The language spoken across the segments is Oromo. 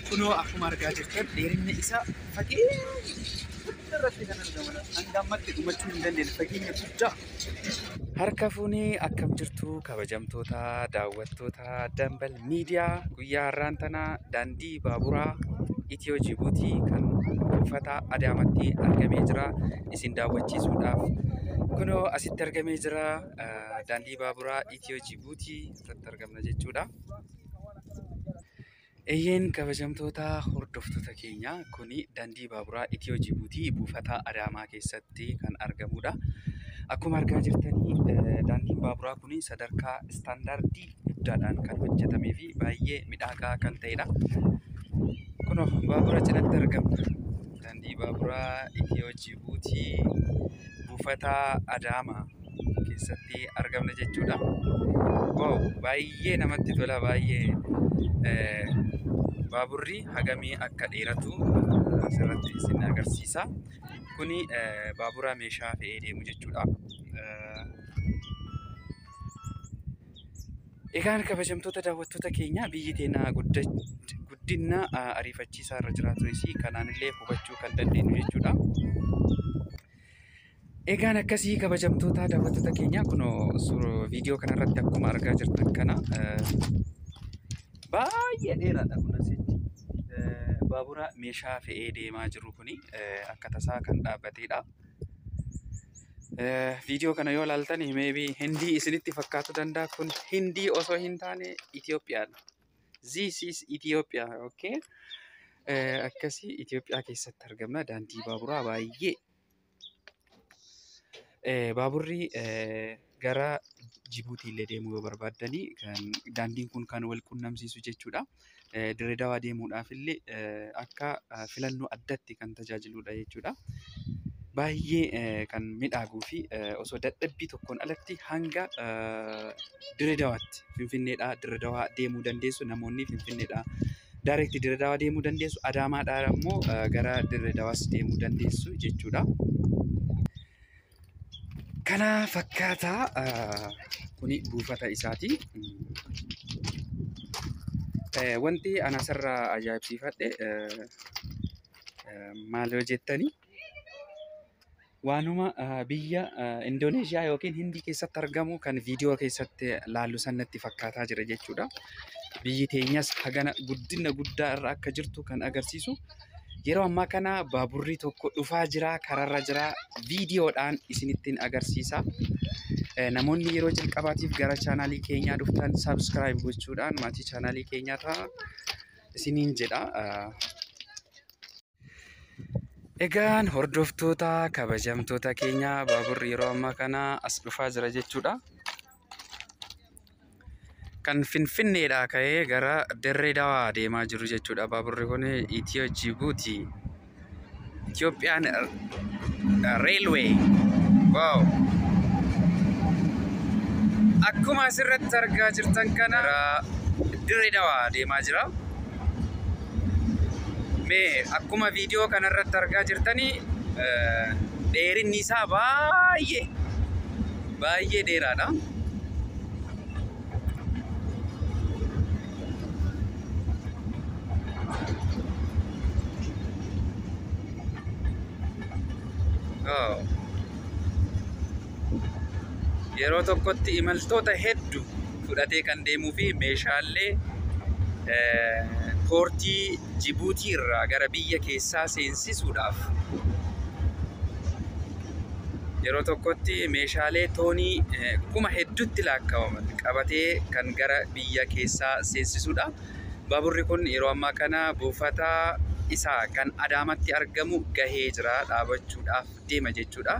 Kunoo akkuma argaa jirtan dheerinni isaa fageenya guddaa irratti kan argamudha. Hanga ammatti dhumachuu hin dandeenye fageenya guddaa. Harka fuunee akkam jirtu kabajamtoota daawwattoota Dambal Miidiyaa guyyaa har'aan tana daandii baaburaa Itiyoo Jibuutii kan buufata Adaamaatti argamee jira. Isin daawwachiisuudhaaf kunoo asitti argamee jira. Daandii baaburaa Itiyoo Jibuutii irratti argamna jechuudha. Eeyyeen kabajamtoota hordoftoota keenya kuni daandii baaburaa Itiyoo Jibuutii buufata Adaamaa keessatti kan argamudha. Akkuma argaa jirtanii daandiin baaburaa kun sadarkaa istaandaardii guddaadhaan kan hojjetamee fi baay'ee miidhagaa kan ta'edha. Kunoo baabura cinatti argamna. Daandii baaburaa Itiyoo Jibuutii buufata Adaamaa keessatti argamna jechuudha. Wow, baay'ee namatti tola baay'ee baaburri hagamii akka dheeratu asirratti isin agarsiisa. Kuni baabura meeshaa fe'ee deemu jechuudha. Egaan kabajamtoota daawwattoota keenya biyyi teenya guddina ariifachiisaa irra jiraatus kanaanillee hubachuu kan dandeenyu jechuudha. Egaan akkasii kabajamtoota daawwattoota keenya kunoo viidiyoo kanarratti akkuma argaa jirtan kana baay'ee dheeraadha kun asitti. Baabura meeshaa fe'ee deemaa jiru kuni akka tasaa kan dhaabbatedha. Viidiyoo kana yoo ilaaltan maybe Hindii isinitti fakkaatu danda'a. Kun Hindii osoo hin taane Itoophiyaadha. This is Ethiopia, okay? Akkasii Itoophiyaa keessatti argamna. Daandii baaburaa baay'ee baaburri gara Jibuutii illee deemuu yoo barbaaddanii daandiin kun kan wal qunnamsiisu jechuudha. Dirree Dawaa deemuudhaaf illee akka filannoo addatti kan tajaajiludha jechuudha. Baay'ee kan miidhaguu fi osoo dadhabbii tokkoon alatti hanga Dirree Dawaatti Finfinneedhaa Dirree Dawaa deemuu dandeessu namoonni Finfinneedhaa direct Dirree Dawaa deemuu dandeessu Adaamaadhaa immoo gara Dirree Dawaas deemuu dandeessu jechuudha. Kana fakkaataa kuni buufata isaati. Wanti ana asirraa ajaa'ibsiifadhe maal yoo jettani waanuma biyya Indoneeshiyaa yookiin Hindii keessatti argamu kan viidiyoo keessatti laallu sanatti fakkaataa jira jechuudha. Biyyi teenyas hagana guddina guddaa irra akka jirtu kan agarsiisu. Yeroo ammaa kana baaburri tokko dhufaa jira, kararra jira, viidiyoodhaan isinittiin agarsiisa. Namoonni yeroo jalqabaatiif gara chaanaalii keenyaa dhuftan subscribe gochuudhaan maatii chaanaalii keenyaa ta'a isiniin jedha. Egaan hordoftoota kabajamtoota keenyaa baaburri yeroo ammaa kana as dhufaa jira jechuudha. Kan Finfinneedhaa ka'ee gara Dirree Dawaa deemaa jiru jechuudha. Baaburri kun Itiyoo Jibuutii. Itiyoophiyaan Railway. Wow! Akkuma asirratti argaa jirtan kana gara Dirree Dawaa deemaa jira. Mee akkuma viidiyoo kanarratti argaa jirtanii dheerinni isaa baay'ee baay'ee dheeraadha. Yeroo tokkotti imaltoota hedduu fudhatee kan deemuu fi meeshaalee poortii Jibuutii irraa gara biyya keessaa seensisuudhaaf yeroo tokkotti meeshaalee toonii kuma hedduutti lakkaa'aman qabatee kan gara biyya keessaa seensisudha. Baaburri kun yeroo ammaa kana buufata isaa kan Adaamaatti argamu gahee jira dhaabachuudhaaf deema jechuudha.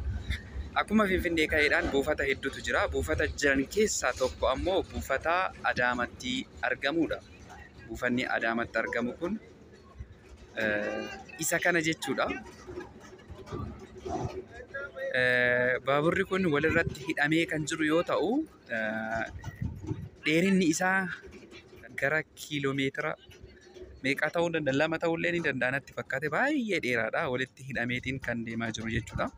Akkuma Finfinnee ka'eedhaan buufata hedduutu jira. Buufata jiran keessaa tokko ammoo buufata Adaamaatti argamudha. Buufanni Adaamaatti argamu kun isa kana jechuudha. Baaburri kun walirratti hidhamee kan jiru yoo ta'u, dheerinni isaa gara kiiloomeetira meeqa ta'uu danda'a? 2 ta'uu illee ni danda'a natti fakkaate baay'ee dheeraadha. Walitti hidhameetiin kan deemaa jiru jechuudha.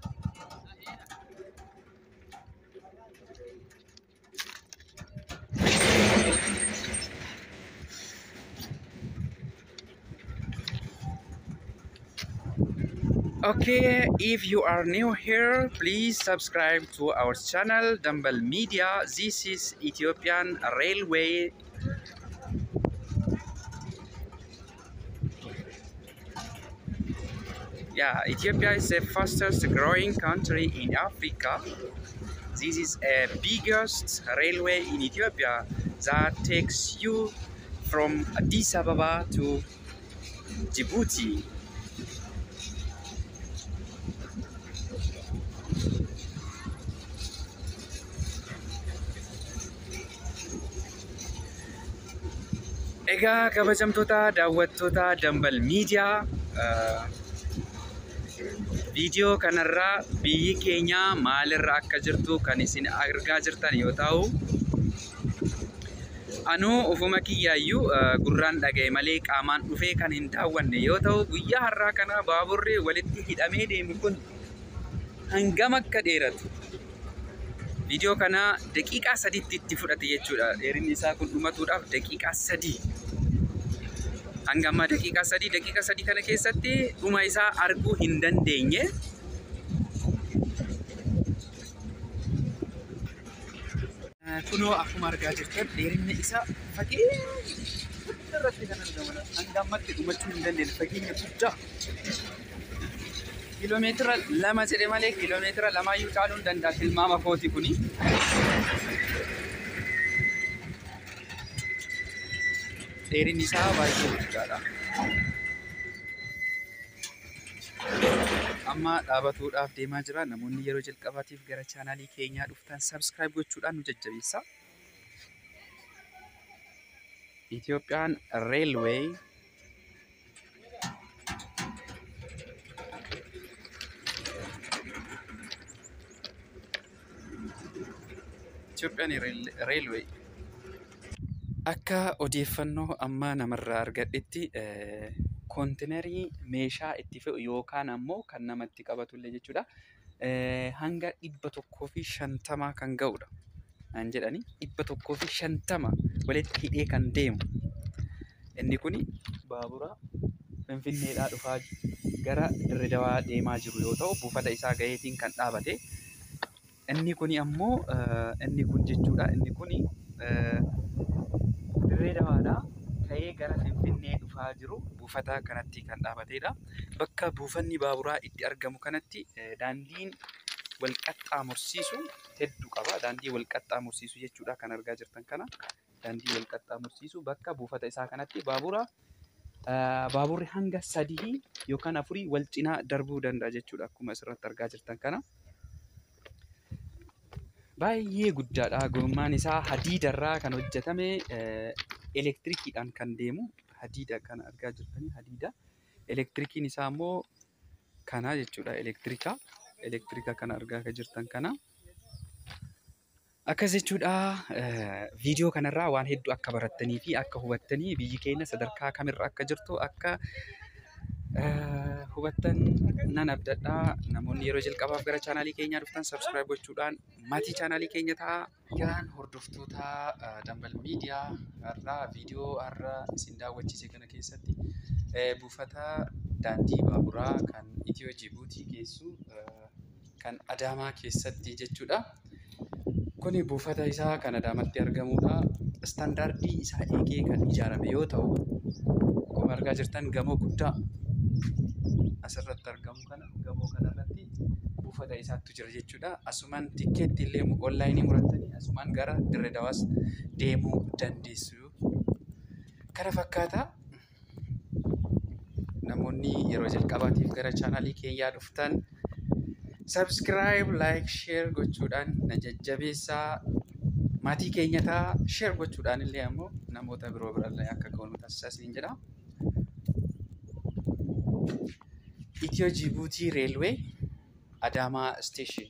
Okay, if you are new here, please subscribe to our channel Dambal Media. This is Ethiopian Railway. Yeah, Ethiopia is the fastest growing country in Africa. This is a biggest railway in Ethiopia that takes you from Addis Ababa to Djibouti. Egaa kabajamtoota daawwattoota Dambal Miidiyaa, viidiyoo kanarraa biyyi keenya maalirra akka jirtu kan isin argaa jirtan yoo ta'u, anuu ofuma kiyyaayyuu gurraan dhaga'e malee qaamaan dhufee kan hin daawwanne yoo ta'u, guyyaa har'aa kana baaburri walitti hidhamee deemu kun hangam akka dheeratu viidiyoo kana daqiiqaa 3tti itti fudhate jechuudha. Dheerinni isaa kun dhumatuudhaaf daqiiqaa 3. Hanga ammaa daqiiqaa 3, daqiiqaa 3 kana keessatti dhuma isaa arguu hin dandeenye. Kunoo akkuma argaa jirtan dheerinni isaa fageenya guddaa irratti kan argamudha. Hanga ammatti dhumachuu hin dandeenye, fageenya guddaa. Kiiloomeetira 2 jedhe malee kiiloomeetira 2yyuu caaluu hin danda'a tilmaama kooti kuni. Dheerinni isaa baay'ee guddaadha. Amma dhaabatuudhaaf deemaa jira. Namoonni yeroo jalqabaatiif gara chaanaalii keenyaa dhuftan subscribe gochuudhaan nu jajjabeessa. Itoophiyaan Railway Itoophiyaan Railway akka odeeffannoo ammaa namarraa argadhetti koontinerii meeshaa itti fe'u yookaan ammoo kan namatti qabatullee jechuudha. Hanga 150 kan ga'udha. Naan jedhani 150 walitti hidhee kan deemu. Inni kuni baabura Finfinneedhaa dhufaa gara Dirree Dawaa deemaa jiru yoo ta'u, buufata isaa gaheetiin kan dhaabate. Inni kuni ammoo inni kun jechuudha. Inni kuni Dirree Dawaadhaa ka'ee gara Finfinnee dhufaa jiru buufata kanatti kan dhaabatedha. Bakka buufanni baaburaa itti argamu kanatti daandiin wal qaxxaamursiisu hedduu qaba. Daandii wal qaxxaamursiisu jechuudha kan argaa jirtan kana. Daandii wal qaxxaamursiisu bakka buufata isaa kanatti baaburri hanga 3 yookaan 4 wal cinaa darbuu danda'a jechuudha akkuma asirratti argaa jirtan kana. Baay'ee guddaadha. Gommaan isaa hadiidarraa kan hojjetame, elektirikiidhaan kan deemu hadiida kan argaa jirtanii hadiida. Elektirikiin isaa immoo kana jechuudha. Elektirika kana argaa kan jirtan kana. Akkas jechuudha. Viidiyoo kanarraa waan hedduu akka barattanii fi akka hubattanii biyyi keenya sadarkaa kamirra akka jirtu akka hubattan nan abdadha. Namoonni yeroo jalqabaaf gara chaanaalii keenyaa dhuftan subscribe gochuudhaan maatii chaanaalii keenya ta'a. Egaan hordoftoota Dambal Miidiyaa, har'aa viidiyoo har'a isin daawwachiise kana keessatti buufata daandii baaburaa kan Itiyoo Jibuutii geessu kan Adaamaa keessatti jechuudha. Kuni buufata isaa kan Adaamaatti argamudha. Istaandaardii isaa eegee kan ijaarame yoo ta'u, akkuma argaa jirtan gamoo guddaa asirratti argamu kana gamoo kanarratti buufata isaatu jira jechuudha. Asumaan tikkeetti illee onlaayinii murattanii asumaan gara Dirree Dawaas deemuu dandeessu. Kana fakkaata. Namoonni yeroo jalqabaatiif gara chaanaalii keenyaa dhuftan subscribe, like, share gochuudhaan na jajjabeessaa. Maatii keenya ta'a. Share gochuudhaan illee ammoo namoota biroo birallee akka ga'u nu taasisaa isiniin jedha. Itiyoo Jibuutii Railway Adaamaa Station.